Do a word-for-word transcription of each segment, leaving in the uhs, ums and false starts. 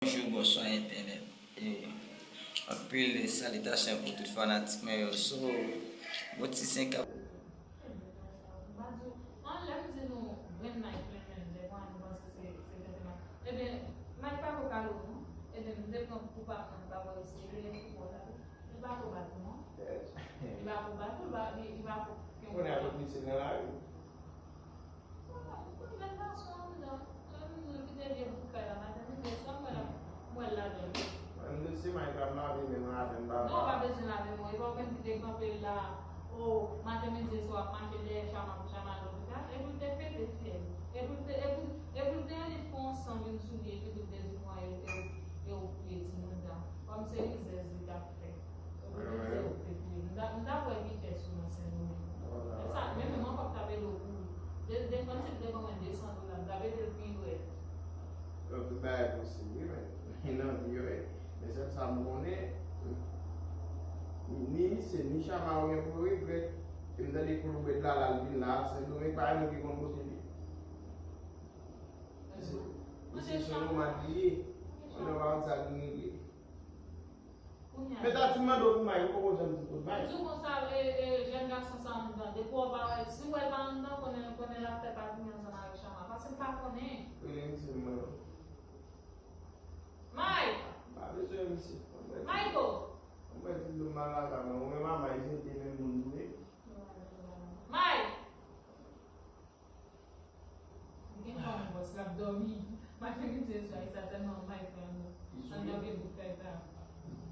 Bonjou, bonswa entènèt. E, anpil salitasyon pou tout fanatik mwen yo. So, bon ti senk ap. M pa di w, an, lè m di nou grenn Mike menm, menm, dèfwa nou panse se, se tenten Mike. Ebyen, Mike pa ko kale w non. Ebyen, m te pran koup ak mwen, m pa wè w serye, koup w la. Li pa ko bat ou non. Li pa ko bat ou, li pa, li, li pa ko kenbe w. Konnen avèk misye nan lari. Ou konn jèn gason anndan, jèn moun yo kite vye bout kay la, maten midi swa, m wè l ap, m wè l ladan l. Mwen, m di, si Mike ap lave men mwen avè m pa. Non, ou pa bezwen lave men w, e pa ou menm ki te kanpe la, o, maten midi swa, w ap mache dèyè Chama pou Chama al lopital, epi l te pete fyèl, epi l te, epi, epi l te ale fè yon san vin sou li, epi l te di mwen, e, e, e ou touye timoun nan, kòm se rizèz li t ap fè. Ou te di ou te touye. M ta, m ta wè vitès ou nan Sendomeng. E sa, menm mwen, m ap tape do pou ou. De, defann si l te ban mwen de san dola, m ta mete l pi rèd. Yo, tout bagay posib, wi, men. Li nan vi, wi. Men sèl sa m konnen, ni misye, ni Chama yo gen pou yo regrèt. E m tande Kolobèt la, la, l vin la, Sendomeng, pa yon moun ki konn kote li ye. Misye, misye se yon nomad li ye. Mwen, nan pa konn sa vin regle. Kounye a. Men ta ti mande w pou Mike, ou poko janm di pou Mike. M di w konsa, e, e, jèn gason sa anndan, depi w pa wè, si w wè l pa anndan, konnen, konnen l ap fè pati ansanm avèk Chama. Paske m pa konnen. Rele misye m wè. Mike! M pa bezwen misye. Mike o! Mwen di l mal ladan, men ou menm a Mike, se te menm moun nou ye. Mike! Li gen fanm bòs, l ap dòmi. Maten midi e swa, e sa sèlman Mike fè anndan. Anndan vye bout kay sa.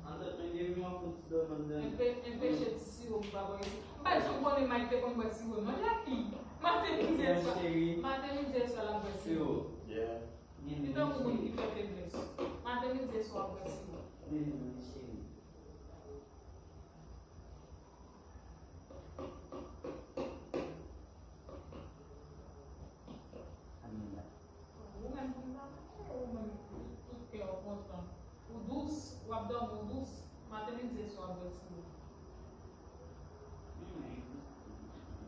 Anndan, men gen yon fon ti dòmi anndan. Enpe-, enpeche ti siwo m pa bò isi. M pa t janm konnen Mike te konn bwè siwo, non, Jackie. Maten midi e swa. Maten midi e swa, l ap bwè siwo. Li tankou moun ki fè feblès. Maten midi e swa, l ap bwè siwo. Ou menm pou m ta mache, ou menm tout kè w kontan. Ou dous, w ap dòmi, ou dous. Maten, midi e swa, w ap bwè siwo.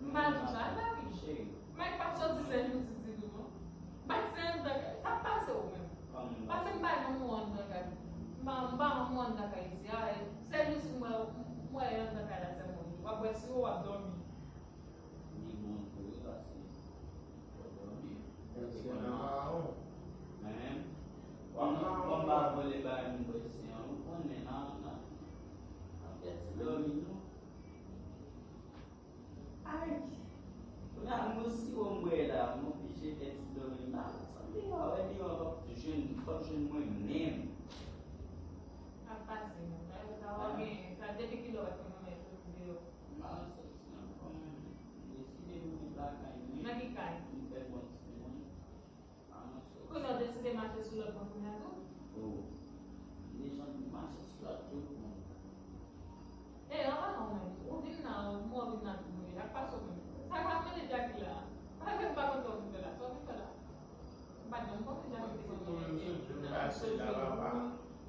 M pa di w sa, Jackie. Mike pa soti sèl jou ti di nou, non. Mike se anndan kay. Sa k pase w menm? Paske m pa janm wè w anndan kay. M pa, m pa janm wè w anndan kay isi a. Sèl jou si m wè, m wè anndan kay la sèlman. W ap bwè siwo, w ap dòmi. Li bon tou wi, paske w ap dòmi. Paske nan mawon. Men, kòm, kòm pa vòlè bagay moun bwè isi an, ou konnen nan, nan, nan fè ti dòmi tou. Ay! Kounye a, m gon siwo m bwè la, m oblije fè ti dòmi m la. Sanble a wè deyò an p ap jwenn, p ap jwenn mwen menm. Ap pase, non. Sa yo, sa w ap genyen. Sa depi kilè w ap fè mwen soti deyò? M pa soti ankò, men m deside m vin lakay mwen. Nan ki kay? M fè bon ti mwen. Kounye a w deside mache sou lòt bò kounye a tou? Oh. M deja mache sou lòt bò. E, anvan non menm, ou vin la, ou mò vin la tou, sa k pase w menm? Sa k ap rele Jackie la? Sa k fè m pa konn sa w vin fè la? Sa w vin fè la? M pa t janm konnen Jackie te konn vin nan soti,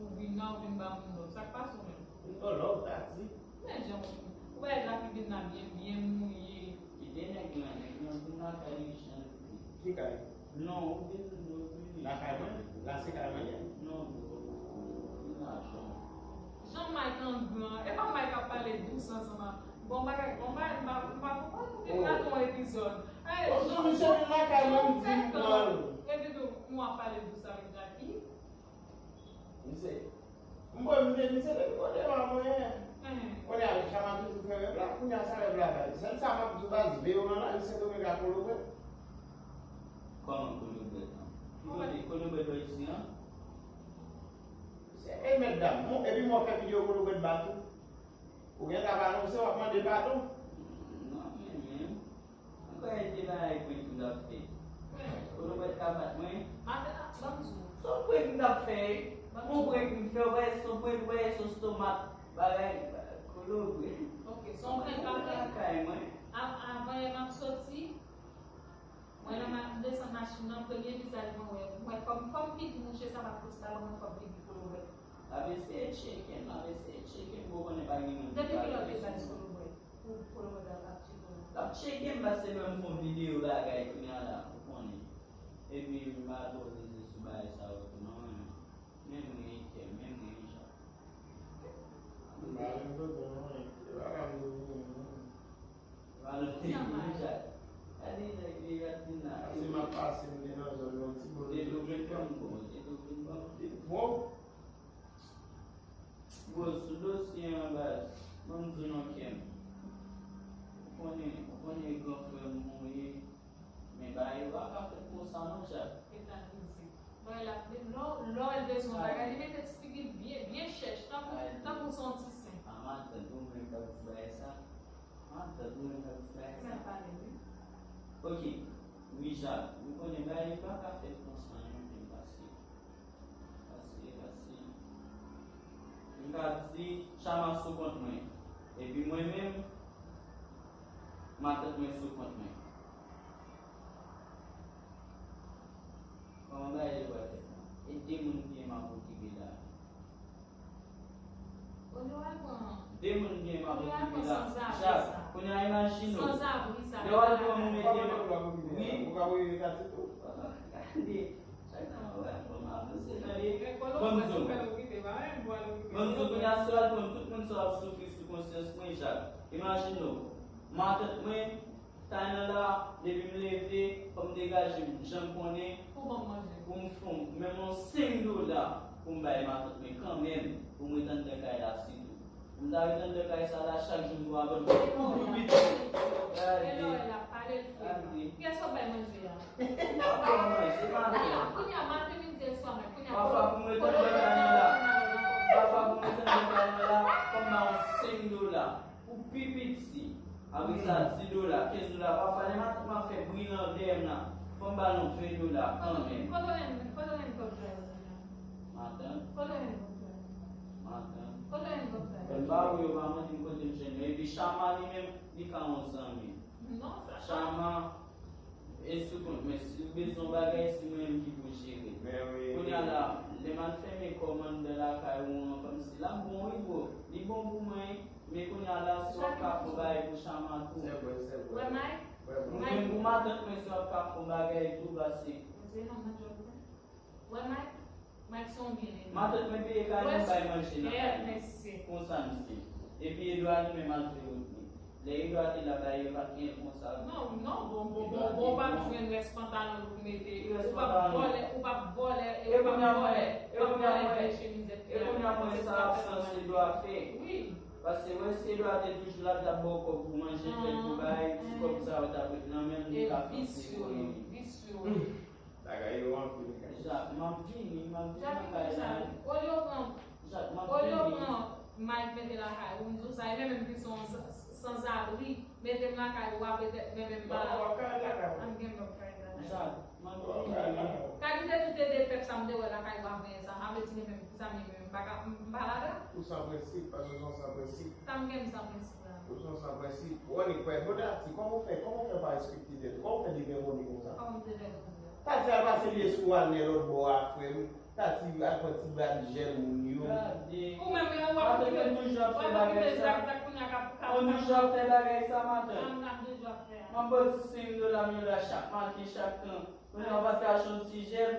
ou vin la, ou vin ba moun lòv. Sa k pase w menm? Vin ba w lòv, sa di. Men jan w, ou wè Jackie vin la byen, byen mouye. Kite nèg lan, nèg lan vin lakay li jan l vle. Ki kay? Non, ou vin, ou vin. Lakay mwen? La se kay mwen ye? Non, bro. Vin la, Jan. Jan Mike an gran, e pa Mike ap pale dous ansanm a. Bon bagay, bon bagay, m pa, m pa konprann, ou te gate yon epizòd. Jan, misye vin lakay mwen, m di m pran l. Epi tou, nou ap pale dous avèk Jackie. Misye, m bon, misye, misye depi kote m a mwen. Kounye a, Chama toujou fè rèv la, kounye a sa rèv la bay. Sèl sa m ap di w baz, veye w nan lari Sendomeng ak Kolobèt. Kòman Kolobèt an? Ki kote Kolobèt wè isi an? Se, e mèt dam, bon, epi mwen fè videyo Kolobèt ba tou. Ou gentan pa anonse, w ap mande padon. Non, men, men. Mwen kwè e te bagay prank m t ap fè. Kote w pa t ka bat mwen? Maten, ban m di w. Se yon prank m t ap fè. Yon prank m fè, w wè, se yon prank, w wè, se yon stomak. Bagay, kolobwe. Ok, se yon prank m ap fè. Lakay mwen. Av-, avan yè m ap soti, mwen nan ma-, m desann machin nan, premye vizaj mwen wè, m wè fòm, fòm figi mouche sa pa fouti pa ban mwen fòm figi kolobwe. L ap eseye tcheke m, l ap eseye tcheke m, bon, konnen pa gen moun ki... Depi kilè w te bay kolobwe pou, pou kolobwe ap tcheke w? L ap tcheke m paske lè m fè yon videyo bagay kounye a la, ou konnen. Epi m pa twò mize sou bagay sa yo tou non, men, men Valè deja. Gade nèg li, gade la. Pase m ap pase, m te nan zòn nan, yon ti bon. Depi w gen kòm bon, depi w gen kòm bon. Bon. Bon, sou dosye an, baz, ban m di w non, Ken. Ou konnen, ou konnen gran frè m ou ye. Men bagay yo pa ka fèt konsa non, Jack. Epa mizik. Lè w, lè w bezwen yon bagay, li mete ti figi l byen, byen chèch, tankou, tankou se yon ti sen. A matant ou menm k ap di bagay sa. Matant ou menm k ap di bagay sa. Mwen pale, wi. Ok. Wi, Jack, ou konnen bagay yo pa ka fèt konsa non, men pase. Pase, pase. M ka di, Chama sou kont mwen. Epi mwen menm, matant mwen sou kont mwen. Kòman bagay yo pral fèt la? E de moun ki gen m ap okipe la. De moun gen m ap okipe la. Chak, kounye a imajine w. Lè w al pran moun mete nan. Wi. Ou ka voye kati tou. Gade. Chak nan wè, bon, m avanse nan li. Bon, m di w. Bon, m di w, kounye a si w al pran tout moun sa w ap soufri sou konsyans mwen, Jack. Imajine w. Matant mwen, Taylan la, depi m leve, fò m degaje m, jan m konnen, pou m fè menm yon senk dola pou m bay matant mwen kanmenm, pou m ret anndan kay la sitou. Pou m ta ret anndan kay sa la, chak jou m dwe vann yon kou pou piti. Gade. Gade. Kiyès w ap bay manje a? M pa ban manje, maten. Kounye a, maten, midi e swa, men kounye a. Pafwa pou m ret anndan kay mwen la, pafwa pou m ret anndan kay mwen la, fò m bay yon senk dola. Pou pi piti, apre sa, dis dola, kenz dola, pafwa, lè matant mwen ap fè bri nan dèyè m nan, fò m ba l yon ven dola kanmenm. Kote w jwenn, kote w jwenn kòb sa yo, Daniel? Matant. Kote w jwenn kòb sa yo? Matant. Kote w jwenn kòb sa yo? Lè m ba ou yo, pa mande m kote m jwenn yo. Epi Chama li menm, li ka yon zanmi. Non, sa Chama, e sou kont mwen, si w bezwen yon bagay, se mwen menm ki pou jere. Kounye a la, lè m al fèmen kòm anndan lakay ou an, kòmsi l ap bon, wi, bro. Li bon pou mwen, wi. Men kounye a la, si w ap ka fè yon bagay pou Chama tou. Se vre, se vre. Wè, Mike? Mwen menm pou matant mwen, si w ap ka fè yon bagay tou, pase. Wè, Mike? Mike se yon byen ede. Matant mwen peye kay mwen bay manje nan kay mwen. Konsa misye. Epi Edouard li menm al fè wout li. Lè Edouard te la bay yo pa t gen konsa. Non, non, bon, bon, bon, bon, w p ap jwenn rès pantalon pou mete. Ou p ap vòlè, ou p ap vòlè, ou p ap vòlè, ou p ap vòlè vye chemizèt. E kounye a mwen sa absans Edouard fè. Wi. Paske wè si Edouard te toujou la, l t ap ba w kòb pou manje, fè pou bay, ti kòb sa yo t ap ret nan men l, li t ap fè ekonomi. Visye, visye. Bagay yo anpil, guys. Jak, m ap vini, m ap vini lakay sa. Olye w pran, olye w pran Mike mete lakay ou, m di w sa, e menm menm ki se yon san, sanzabri, mete m lakay ou a, petèt menm menm pa. An gen lòt kay lakay. Jak, m ap vini. Kalite tout ede pèp sa m te wè lakay ou a, vennyen sa, m ap retire menm, kisa m ye menm, m pa ka, m pa ladan. Ou san prensip, paske w se yon san prensip. Sa m gen m san prensip la. Ou se yon san prensip. Ou annik kwè, bon Tati, kòman w fè, kòman w fè pa respekte tèt ou? Kòman w fè devègonde konsa? Kòman m devègonde? Tati al pase lye sou Walner lòt bò a, frè m. Tati al pran ti brad jèn moun yo. Gade. Ou menm, ou ap okipe. Ou toujou ap fè bagay sa. Ou toujou ap fè bagay sa, matant. M ap ba w ti senk dola, mil dola chak maten, chak tan. Kounye a w pa t ka achte yon ti jèl.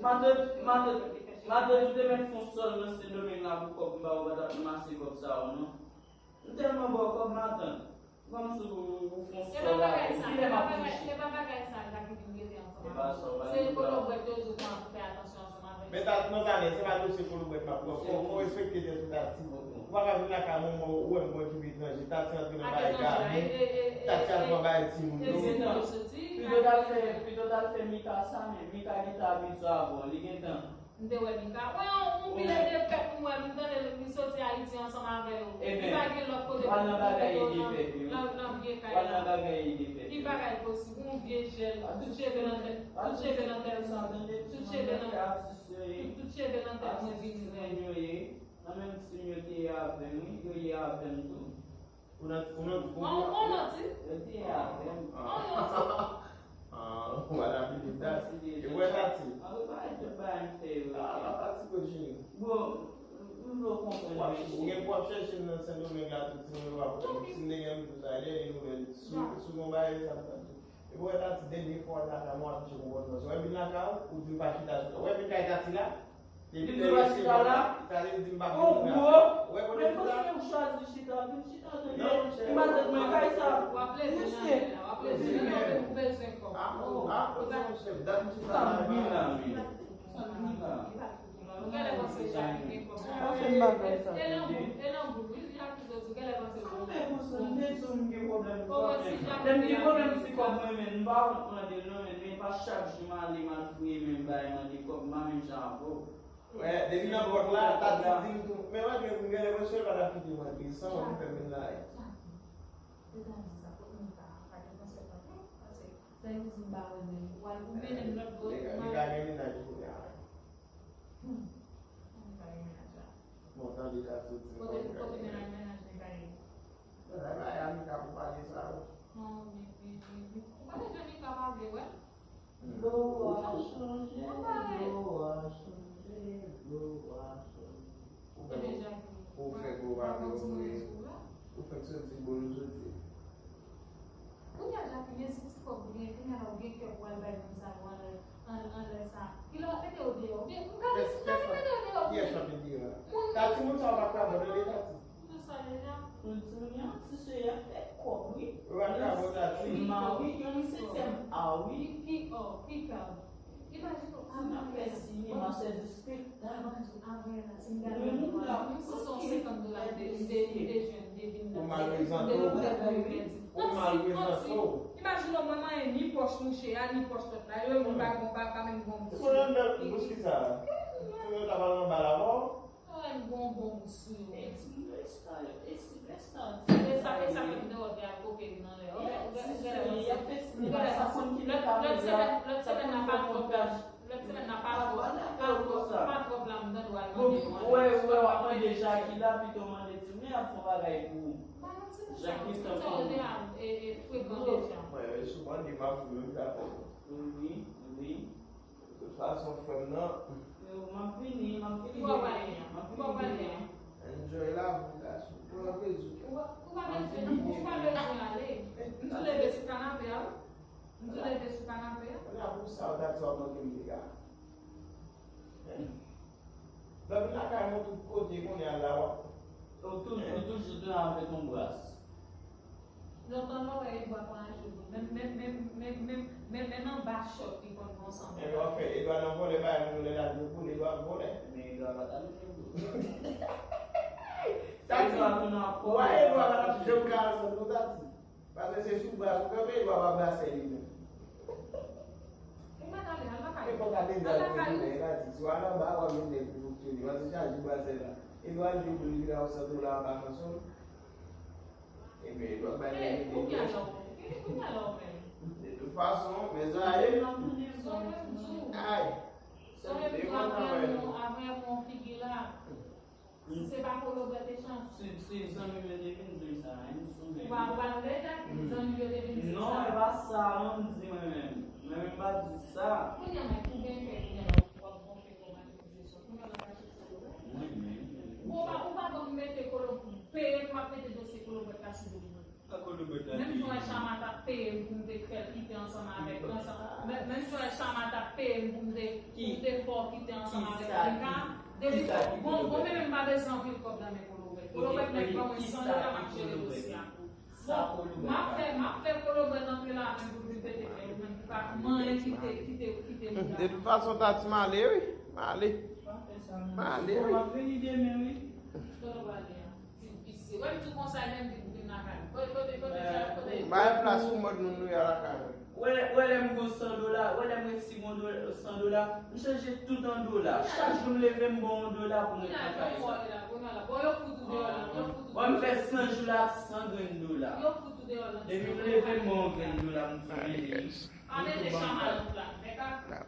Matant, matant, matant, ou te mèt fè yon sòl nan Sendomeng la pou kòb m ba ou, pa t ap ranmase kòb sa yo, non. M tèlman ba w kòb, matant. Kòmsi ou, ou fè yon sòl la, ou kilè m ap touche. E pa bagay sa, e pa bagay sa, Jacqueline rete ansanm avè w. Se kolobwèt yo di w pran pou fè atansyon ansanm avè l. Men Tati, non, Tati, se pa dosye kolobwèt m ap pran. Fò, fò w respekte tèt ou, Tati. Ou pa ka vin lakay mwen, ou wè m konn ki etranje. Tati antre nan bagay gad moun. Tati al pran bagay timoun yo. Pito t al fè, pito t al fè Mika sa, men Mika gentan abitye avè w. Li gentan. M te wè Mika. Wè yon, yon pil ede pèp m wè, m tande li soti Ayiti ansanm avè yo. Li pa gen lòt kote pou l rete nan, nan vye kay la. Ki bagay posib? Yon vye jèl, tout cheve nan tèt, tout cheve nan tèt mwen. Tout cheve nan, tout, tout cheve nan tèt mwen vini rèd. Nan menm tim yo te ye avè m, wi, yo ye avè m tou. Ou nan, ou nan gwoup la? Ou nan ti? Yo te ye avè m. Ah. Ah, ou pa t ap vini Tati. E wè Tati. Ah, ou pa t ap bay m fè yo. Ah, pa fatige w, cheri. Bon, m vle w konprann mwen, cheri. Ou gen pou w ap chèche m nan Sendomeng la, tout timoun yo ap wè m. Si m te gen m tou sa, lè gen nouvèl sou, sou yon bagay sa m t ap di. E wè Tati, dènye fwa w al lakay mwen, w afiche konpòtman sa. Wè vin lakay ou, ou di m pa chita sou. Wè vin kay Tati la, Depi lè yo chita la, sa vle di m pa gen moun afè. Wè kote chita? Mwen panse ou chwazi chita, vin chita tande. Non, monchè. Ou pa tande mwen kay sa. W ap leve nan lè la, w ap leve nan lè la, ou bezwen kòb. Ah, ah, monchè, dat m chita la. Sa m vin la, men. Sa m vin la. Ou genlè panse Jackie gen kòb. Panse m pa fè sa. E nan bout, e nan bout, wi, Jackie Dozou, genlè panse. Sa fè konsa, m te di w m gen pwoblèm kòb, men. Lè m gen pwoblèm ti kòb mwen, men m pa wont mande l non, men, men pa chak jou m ale, m al fouye men m bay mande kòb, m pa menm jan avè w. Wè, depi nan pòt la, Tati di m tou. Men mwen menm, m genlè mwen sèl pa t ap kite mwen antre san mwen pou fè vin la. Yo ta di sa, kot moun ta, pa gen konsèy pa tou, paske sa yo di m pa wè men, ou al, ou mennen m lòt bò, li ka, li ka gen mennaj kounye a. Hmm. Li ka gen mennaj la. Bon, tande Tati di m kote, kote mennaj, mennaj li ka ye. Mennaj Michael pou pale sa yo. Non, men, men, men, men, ou pa bezwen Michael pa vle wè. Dlo a chanje, dlo a chanje, dlo a chanje. Ou fè, ou fè gwo pa dlo, ou fè soti gwo nou soti. Kounye a, Jackie, men si ti kòb ou gen, kounye a la ou gen kè pou al bay moun sa yo anlè, an, anlè sa. Ki lè w ap mete yo deyò? Oubyen, m ka, m ka mete yo deyò pou li. Kiyès w ap mete deyò a? Tati, moun sa yo pa ka abandone Tati. Ou di sa deja? Ou di, men yon ti seri a fè kòb, wi. Ou pa ka abandone Tati. Yon setyèm a, wi. Ki, ki, oh, ki kòb? Imajine w, ti nan fè sinema, se di spektak. Mwen, moun la, m santi yon senkant dola m te, m te, m te jwenn, m te vin nan. Ou mal prezante w. Ou mal prezante w. Imajine w, mwen manyen ni pòch mouche a, ni pòch lòt la. Yo menm pa gon, pa, pa menm gon. Se yon bèl bous ki sa. Se yon ta pral anba la, bon. Sa wè m gon bon bous sou yo. E ti moun yo espa yo, e si. E sa, e sa fè m te wè w te al koke li nan lè. Ou gen, ou gen, ou gen lè konsa. Lòt semèn, lòt semèn nan pa twòp la, lòt semèn nan pa twòp, pa twòp, pa twòp la, m tande w al mande yo anlè. Ou wè, ou wè, w ap mande Jackie la, pito mande Timoun ap fè yon bagay pou ou. Jackie, tanpri. Sa yo te al, e, e, frekante jan. Mwen, souvan, li pa fou menm, dakò. Wi, wi. De tout fason, frè m nan. Yo, m ap vini, m ap vini demen. M ap vini demen. Enjoy lavi w, gason. Pran plezi w. Ou pa, ou pa bezwen, ou pa bezwen ale. M tou leve sou kanape a, wi. M tou leve sou kanape a. Kounye a pou sa, w ta di w ap manke m dega. Lè w vin lakay mwen tout kote, kounye a la, w ap. Ou toujou, ou toujou te avèk yon bras. Lontan lè w wè Edouard pran aje pou menm, menm, menm, menm anba chòt li konn pran san dola. Ebyen w ap fè Edouard nan vòlè, bagay moun yo lè l al pou l, Edouard vòlè. Men Edouard pa t al pou l. Tati, wè Edouard pa t ap janm ka ansanm non, Tati. Paske se sou bras ou kanpe, Edouard pa brasè li menm. Ou mèt ale, al lakay ou. Nenpòt ane, Edouard vin tounen, Tati. Si w al anba, w ap jwenn nèg pou fonksyone. Paske chaje brasè la. Edouard di pou li vin ak san dola an vakans ou. Ebyen, yo ap bay nèg yo de. Kounye a la w menm. De tout fason, mezanmi. Ay. Sa w vle m di w? Avè yon, avè yon figi la. Si se pa Kolobèt e chans. Si, si zanmi m yo te vin di m sa, m souvan. Ou pa, ou pa tande Jackie, zanmi m yo te vin di m sa. Non, e pa sa, non, m di mwen menm. Mwen menm m pa di sa. Kounye a, Mike, ou gen kè, kounye a, w ap gonfle kò w, Mike, ou di sa. Kounye a, w ap achte Kolobèt. Mwen menm. Bon, ou pa, ou pa banm mete Kolo-, peye m, m ap mete dosye Kolobèt la sou do mwen. Menm jan Chama t ap peye m pou m te fè l kite ansanm avèk, ansanm, menm, menm jan Chama t ap peye m pou m te, pou m te fè w kite ansanm avèk Rika. Depi, bon, bon, men m pa bezwen anpil kòb nan men Kolobèt. Kolobèt mèt ban mwen san dola, m ap jere dosye a pou. Bon, m ap fè, m ap fè Kolobèt antre ladan pou l vin pete fè l, ou menm pou pa manyen kite, kite, kite moun la. De tout fason, Tati, m ale, wi. M ale. Pa fè sa, non. M ale, wi. M ap vini demen, wi. Kote w prale a? Ti visye. Wè m di w konsa, e menm di m vin lakay ou. Kote, kote, kote, kote? Bay plas pou mòd moun nou ye lakay ou. Wè, wè lè m gon san dola, wè lè m resi gon dola, san dola, m chanje tout an dola. Chak jou m leve, m ba w yon dola pou m ret lakay ou. Kounye a, kounye a, bon, yo fout ou deyò la, yo fout ou deyò. Wè m fè san jou la ak san grenn dola. Yo fout ou deyò la. Depi m leve, m ba w yon grenn dola, m di, men li. Ale de Chama la, nèg la.